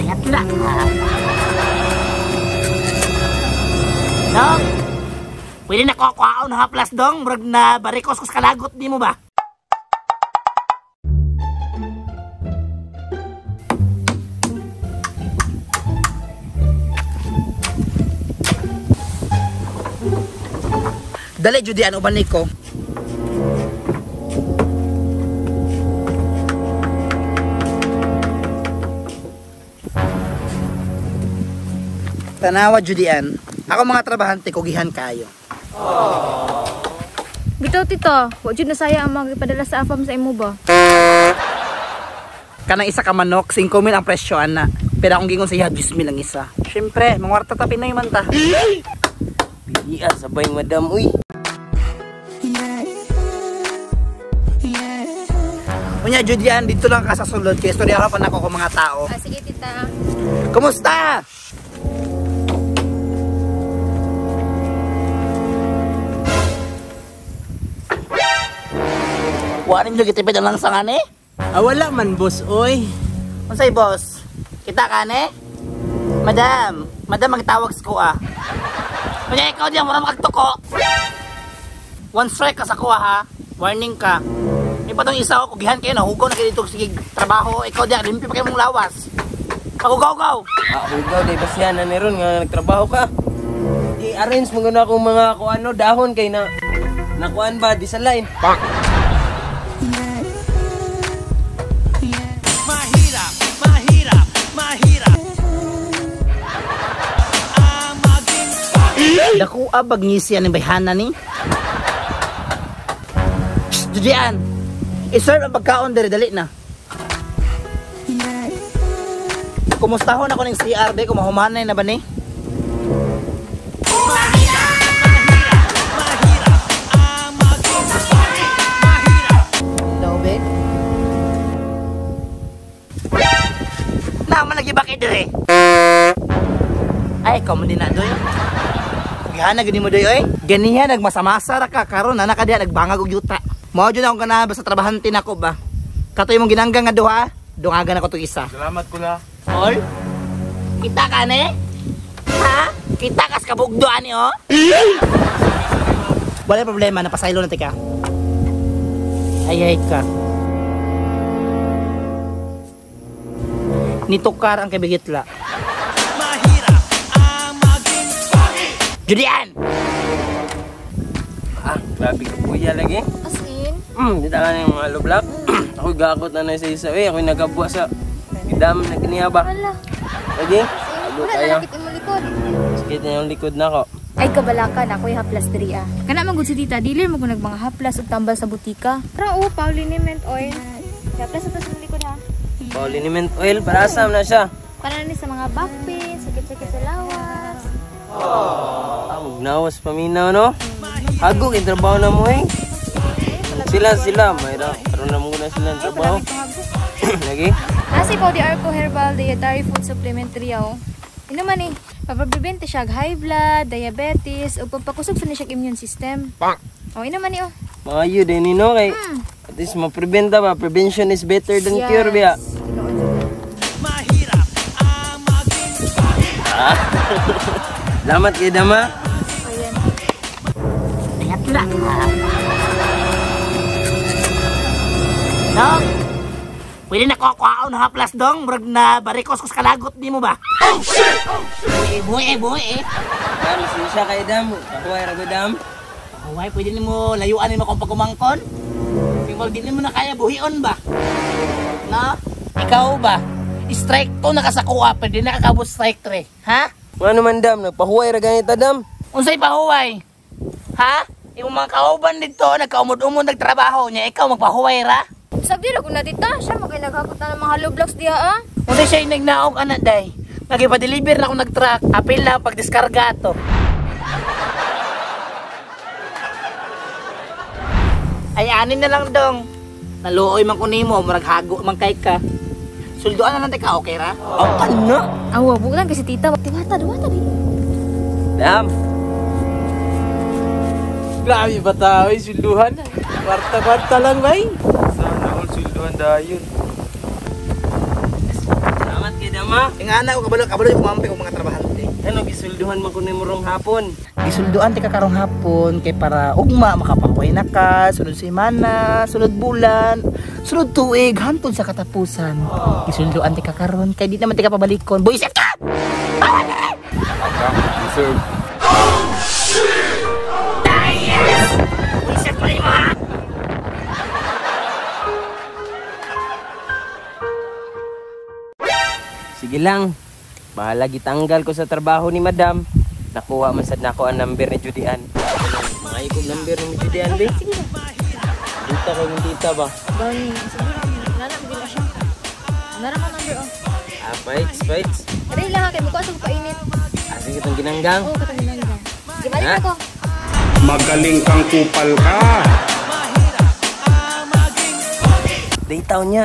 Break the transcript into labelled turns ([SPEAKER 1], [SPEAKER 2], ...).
[SPEAKER 1] Ayat na. Dong! Pwede na ko kuhaon haplas dong, murag na barikos kus kalagot nimo ba? Dali jud ano ba niko? Tanawa Judian, ako mga trabahante kugihan kayo.
[SPEAKER 2] Bitaw tita, wa jud nasaya ang mga gipadala sa AFAM sa imo ba?
[SPEAKER 1] Kanang isa ka manok, 5,000 ang presyo ana. Pero akong gingon sa iya 10,000 ang isa. Syempre, mangwarta ta Pinoy man ta.
[SPEAKER 3] Iya, sabay madam uy.
[SPEAKER 1] Unya Judian, dito lang ka sa sulod kay istorya pa nako ko mga tao.
[SPEAKER 2] Ah, sige tita.
[SPEAKER 1] Kumusta? Wala ninyo gitipid ang langsangan eh?
[SPEAKER 3] Ah, wala man boss, oy.
[SPEAKER 1] Unsay boss? Kita ka ne? Madam, madam magtawag sa kuha. Kaya ikaw diyan, wala makagtuko. One strike ka sa kuha ha. Warning ka. May patong isa ko, kugihan kayo, nahugaw na kayo dito sige trabaho. Ikaw diyan, limpi pa kayo mong lawas. Pagugaw-gaw!
[SPEAKER 3] Ah, hugaw, di ba siya na meron nga nagtrabaho ka? I-arrange mo na akong mga kuano, dahon kay na nakuan ba, di sa line. Pak!
[SPEAKER 4] Mahirap, mahirap, mahirap. Ang maging
[SPEAKER 1] Dako abag ngisi ang bayhana ni. Shh, Judian. I-serve ang pagkaon diri dali na. Kumustahon ako ning CRD kung mahumanay na ba ni?
[SPEAKER 4] mahirap, mahirap. Ang maging mahirap.
[SPEAKER 1] Hello, babe. Naman lagi bakit dire? Ay, ikaw man din na doy. Gihana gani mo doy oy. Ganiha nagmasamasa ra ka karon na nakadiha nagbangag og yuta. Mao jud akong ganahan basta trabahante nako ba. Katoy mong ginanggang nga duha, dungagan ako tong isa.
[SPEAKER 5] Salamat kula.
[SPEAKER 1] All? Kita ka ne? Ha? Kita kas kabugdo ani oh? Wala problema, napasaylo na tika. Ay ay ka. Nitukar ang kabigitla.
[SPEAKER 4] Mahirap ang maging
[SPEAKER 1] Judian!
[SPEAKER 3] Ah, grabe ka kuya lagi.
[SPEAKER 2] As in?
[SPEAKER 3] Dito ka na yung mga lublak. Ako'y gakot na na sa isa. Eh, ako'y nagabwa sa idam na kaniya ba?
[SPEAKER 2] Wala.
[SPEAKER 3] Lagi?
[SPEAKER 2] As in,
[SPEAKER 3] Ago
[SPEAKER 2] wala
[SPEAKER 3] kayo.
[SPEAKER 2] na nakit imo likod.
[SPEAKER 3] Sakit na yung likod na ko.
[SPEAKER 2] Ay kabalakan ako'y haplas diri ah. Kana man gud si tita, dealer mo kung nagmanga haplas ug tambal sa butika. Pero oh, pauliniment oil. Haplas ito sa likod ha.
[SPEAKER 3] Pauliniment oil, para asam na siya.
[SPEAKER 2] Para ni sa mga back pain, sakit-sakit sa lawas.
[SPEAKER 3] Ah, magnawas paminaw no? Hago, yung trabaho na mo eh. Sila, mayroon. Karoon na mo na sila ang trabaho. Lagi?
[SPEAKER 2] Nasa po di Arco Herbal Dietary Food Supplement oh. Ino man eh, papaprevent siya og high blood, diabetes, ug pagpakusog sa ni siya immune system.
[SPEAKER 3] Pak!
[SPEAKER 2] Oh, ino man eh oh.
[SPEAKER 3] Mga yun din no kay at least maprevent ba? Prevention is better than cure biya.
[SPEAKER 2] Tinuod jud.
[SPEAKER 4] mahirap. Ang maging
[SPEAKER 3] Ah. Salamat kay Dama.
[SPEAKER 2] Ayan.
[SPEAKER 1] Ayat na. Dong! Pwede na ko kuhaon haplas dong, murag na barikos kus kalagot nimo ba? Oh shit! Buhi, buhi, buhi.
[SPEAKER 3] Dam, sinsya kay Dam. Ako ay rago Dam.
[SPEAKER 1] Huwag, pwede nimo layuan nimo kung pagkumangkon. Kung di nimo na kaya buhion ba? No? Ikaw ba? Strike 2 nakasakuha, pwede nakakabot strike 3. Ha?
[SPEAKER 3] Ano man Dam, nagpahuway ra ganita Dam.
[SPEAKER 1] Unsay pahuway? Ha? Imong mga kauban dito, nagkaumod-umod nagtrabaho niya, ikaw magpahuway ra?
[SPEAKER 2] Sabi ra ko na tita, siya mo kay naghakot na ng mga hollow blocks diha ah.
[SPEAKER 1] Unsay siya yung nagnaog ana day? Nagipa-deliver na ako nag-truck, apil na pagdiskarga to. Ay anin na lang dong. Naluoy man ko nimo, murag hago man kay ka. Sulduan na lang ka, okay ra?
[SPEAKER 3] Oh, ano?
[SPEAKER 2] Awa, bukan kasi tita. Diwata, diwata di.
[SPEAKER 3] Dam.
[SPEAKER 6] Grabe ba tao, eh, sulduhan. Kwarta-kwarta lang, bay.
[SPEAKER 5] Sana all sulduhan dayon.
[SPEAKER 3] Salamat kay Dama. ha?
[SPEAKER 1] Ingana ko kabalo kabalo yung kumampi og mga trabahante.
[SPEAKER 3] Ano gisulduhan man ko nimo rong hapon?
[SPEAKER 1] Gisulduan ti ka karong hapon kay para ugma makapakuhay na ka, sunod semana, sunod bulan, sunod tuig hantod sa katapusan. Gisulduan ti ka karon kay di naman ti ka pabalikon. Buisit ka!
[SPEAKER 6] Deserve.
[SPEAKER 1] Buisit mo nimo ha.
[SPEAKER 3] Sige lang. Bahala gitanggal ko sa trabaho ni madam. Nakuha man sad nako ang number ni Judy Ann. Mga ikog number ni Judy Ann, be.
[SPEAKER 2] Sige na.
[SPEAKER 3] Tita kay mong tita ba?
[SPEAKER 2] Gani, sige na. Nana, bigyan na siya. Nara mo number oh.
[SPEAKER 3] Ah, fights, fights.
[SPEAKER 2] Dali lang ha, kay mukha sa painit.
[SPEAKER 3] Ah, sige itong ginanggang.
[SPEAKER 2] Oo, katong lang. Sige, balik
[SPEAKER 3] Ha?
[SPEAKER 2] ako.
[SPEAKER 5] Magaling kang kupal ka.
[SPEAKER 3] Day taon niya.